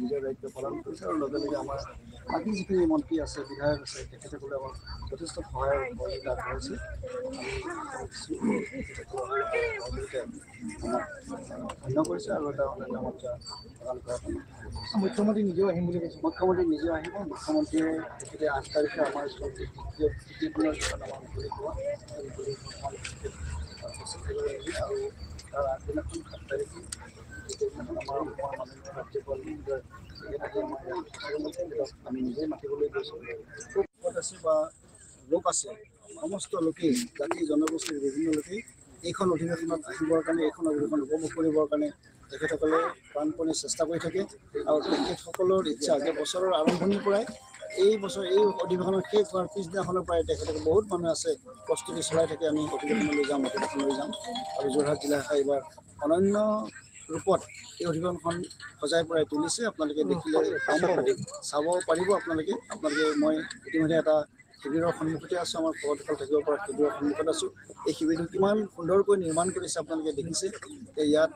নিজৰ দায়িত্ব পালন কৰিছে আৰু লগে লগে আমাৰ বাকী যিখিনি মন্ত্ৰী আছে, বিধায়ক আছে, তেখেতসকলে আমাক যথেষ্ট সহায় সহযোগিতা আগবঢ়াইছে। আমি আমাক ধন্য কৰিছে আৰু এটা অনন্য মাত্ৰা প্ৰদান কৰাত মুখ্যমন্ত্ৰী নিজেও আহিম বুলি কৈছে। মুখ্যমন্ত্ৰী নিজেও আহিব। মুখ্যমন্ত্ৰীয়ে তেখেতে 8 তাৰিখে আমাৰ তৃতীয় দিনৰ যিখন আমাৰ মুকলি সভা, সেই মুকলি সভাখন উপস্থিত থাকিব আৰু তাৰ আগদিনাখন 7 তাৰিখে দ্বিতীয় দিনাখন আমাৰ অসমৰ মাননীয় ৰাজ্যপাল মহোদয় তেখেত আহি আমাৰ ইয়াত আমি নিজেই মাতিবলৈ গৈছোঁ। খুব আছে বা লোক আছে, সমস্ত লোকেই জাতি জনগোষ্ঠীৰ বিভিন্ন লোকেই এইখন অধিৱেশনত আহিবৰ কাৰণে, এইখন অধিৱেশন উপভোগ কৰিবৰ কাৰণে তেখেতসকলে প্ৰাণপণে চেষ্টা কৰি থাকে। আৰু তেখেতসকলৰ ইচ্ছা যে বছৰৰ আৰম্ভণিৰ পৰাই এই বছৰ এই অধিৱেশনৰ শেষ হোৱাৰ পিছদিনাখনৰ পৰাই তেখেতসকলে বহুত মানুহ আছে প্ৰস্তুতি চলাই থাকে, আমি অধিৱেশনলৈ যাম, অধিৱেশনলৈ যাম। আৰু যোৰহাট জিলা শাখা এইবাৰ অনন্য ৰূপত এই অধিৱেশনখন সজাই পৰাই তুলিছে। আপোনালোকে দেখিলে গম পাব, চাব পাৰিব। আপোনালোকে মই ইতিমধ্যে এটা শিবিৰৰ সন্মুখতে আছোঁ, আমাৰ ভকতসকল থাকিব পৰা শিবিৰৰ সন্মুখত আছোঁ। এই শিবিৰটো কিমান সুন্দৰকৈ নিৰ্মাণ কৰিছে আপোনালোকে দেখিছে। ইয়াত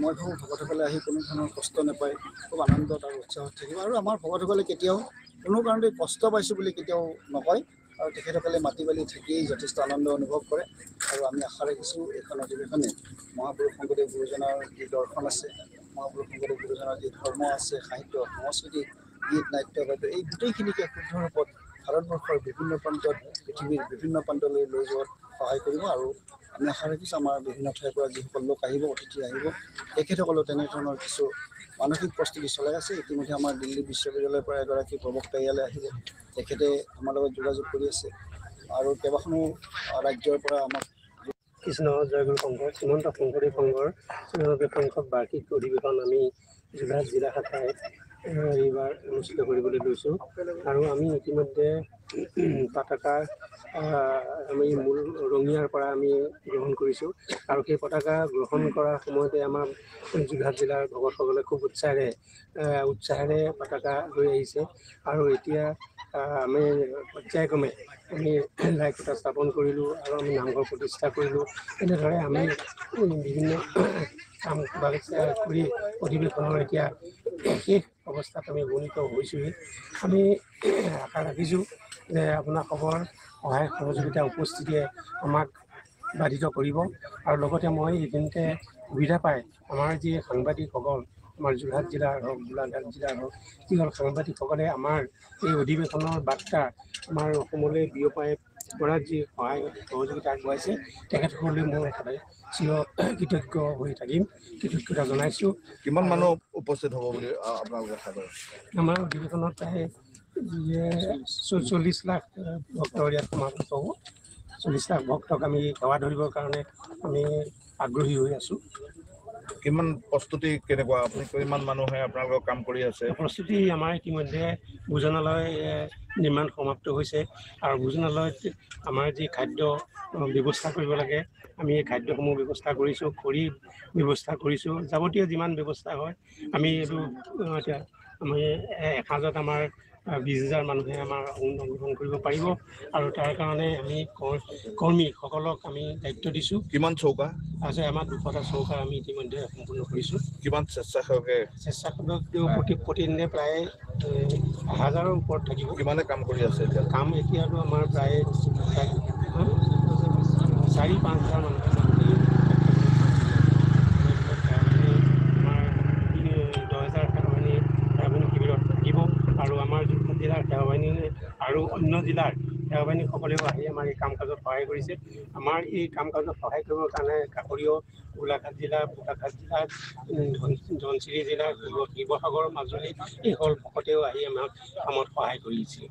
মই ভাবোঁ ভকতসকলে আহি কোনো ধৰণৰ কষ্ট নাপায়, খুব আনন্দত আৰু উৎসাহত থাকিব। আৰু আমাৰ ভকতসকলে কেতিয়াও কোনো কাৰণতে কষ্ট পাইছোঁ বুলি কেতিয়াও নকয় আৰু তেখেতসকলে মাটি বালি থাকিয়েই যথেষ্ট আনন্দ অনুভৱ কৰে। আৰু আমি আশা ৰাখিছোঁ এইখন অধিৱেশনে মহাপুৰুষ শংকৰদেৱ গুৰুজনাৰ যি দৰ্শন আছে, মহাপুৰুষ শংকৰদেৱ গুৰুজনাৰ যি ধৰ্ম আছে, সাহিত্য, সংস্কৃতি, গীত, নাট্য, বাদ্য, এই গোটেইখিনিকে শুদ্ধ ৰূপত ভাৰতবৰ্ষৰ বিভিন্ন প্ৰান্তত, পৃথিৱীৰ বিভিন্ন প্ৰান্তলৈ লৈ যোৱাত সহায় কৰিব। আৰু আমি আশা ৰাখিছোঁ আমাৰ বিভিন্ন ঠাইৰ পৰা যিসকল লোক আহিব, অতিথি আহিব, তেখেতসকলেও তেনেধৰণৰ কিছু মানসিক প্ৰস্তুতি চলাই আছে। ইতিমধ্যে আমাৰ দিল্লী বিশ্ববিদ্যালয়ৰ পৰা এগৰাকী প্ৰবক্তা ইয়ালৈ আহিব, তেখেতে আমাৰ লগত যোগাযোগ কৰি আছে আৰু কেইবাখনো ৰাজ্যৰ পৰা আমাক। কৃষ্ণ, জয়গুৰু শংকৰ। শ্ৰীমন্ত শংকৰদেৱ সংঘৰ 94 সংখ্যক বাৰ্ষিক অধিৱেশন আমি যোৰহাট জিলা শাখাই এইবাৰ অনুষ্ঠিত কৰিবলৈ লৈছোঁ। আৰু আমি ইতিমধ্যে পতাকা আমি মূল ৰঙিয়াৰ পৰা আমি গ্ৰহণ কৰিছোঁ। আৰু সেই পতাকা গ্ৰহণ কৰাৰ সময়তে আমাৰ যোৰহাট জিলাৰ ভকতসকলে খুব উৎসাহেৰে পতাকা লৈ আহিছে। আৰু এতিয়া আমি পৰ্যায়ক্ৰমে আমি লাইখুঁটা স্থাপন কৰিলোঁ আৰু আমি নামঘৰ প্ৰতিষ্ঠা কৰিলোঁ। এনেদৰে আমি বিভিন্ন কাম কৰি অধিৱেশনৰ এতিয়া শেষ অৱস্থাত আমি উপনীত হৈছোঁহি। আমি আশা ৰাখিছোঁ যে আপোনাসৱৰ সহায় সহযোগিতা উপস্থিতিয়ে আমাক বাধিত কৰিব। আৰু লগতে মই এইখিনিতে সুবিধা পাই আমাৰ যি সাংবাদিকসকল, আমাৰ যোৰহাট জিলাৰ হওক, গোলাঘাট জিলাৰ হওক, যিসকল সাংবাদিকসকলে আমাৰ এই অধিৱেশনৰ বাৰ্তা আমাৰ অসমলৈ বিয়পাই কৰাত যি সহায় সহযোগিতা আগবঢ়াইছে, তেখেতসকললৈ মই সদায় চিৰ কৃতজ্ঞ হৈ থাকিম, কৃতজ্ঞতা জনাইছোঁ। কিমান মানুহ উপস্থিত হ'ব বুলি আপোনালোকে আশা কৰে? আমাৰ অধিৱেশনত প্ৰায় 40 লাখ ভক্ত ইয়াত সমাগত হ'ব। 40 লাখ ভক্তক আমি সেৱা ধৰিবৰ কাৰণে আমি আগ্ৰহী হৈ আছোঁ। কিমান প্ৰস্তুতি কেনেকুৱা? আপুনি কিমান মানুহে আপোনালোকৰ কাম কৰি আছে? প্ৰস্তুতি আমাৰ ইতিমধ্যে ভোজনালয় নিৰ্মাণ সমাপ্ত হৈছে। আৰু ভোজনালয়ত আমাৰ যি খাদ্য ব্যৱস্থা কৰিব লাগে, আমি এই খাদ্যসমূহ ব্যৱস্থা কৰিছোঁ, খৰি ব্যৱস্থা কৰিছোঁ, যাৱতীয় যিমান ব্যৱস্থা হয় আমি এইটো এতিয়া আমি এসাঁজত আমাৰ 20,000 মানুহে আমাৰ অংশগ্ৰহণ কৰিব পাৰিব। আৰু তাৰ কাৰণে আমি কৰ্মীসকলক আমি দায়িত্ব দিছোঁ। কিমান চৌকা আছে? আমাৰ 200টা চৌকা আমি ইতিমধ্যে সম্পূৰ্ণ কৰিছোঁ। কিমান স্বেচ্ছাসেৱকে? স্বেচ্ছাসেৱক প্ৰতিদিনে প্ৰায় 1000ৰ ওপৰত থাকিব। কিমানে কাম কৰি আছে এতিয়া? কাম এতিয়াতো আমাৰ প্ৰায় 4-5 হাজাৰ মানুহে কাম কৰি আমাৰ 10,000 সেনাবাহিনী শিবিৰত থাকিব। আৰু আমাৰ যোৰহাট জিলাৰ সেৱাবাহিনী আৰু অন্য জিলাৰ সেৱাবাহিনীসকলেও আহি আমাৰ এই কাম কাজত সহায় কৰিছে। আমাৰ এই কাম কাজত সহায় কৰিবৰ কাৰণে কাষৰীয় গোলাঘাট জিলা, বোকাখাট জিলা, ধনশিৰি জিলা, শিৱসাগৰ, মাজুলী এইসকল ভকতেও আহি আমাক কামত সহায় কৰিছে।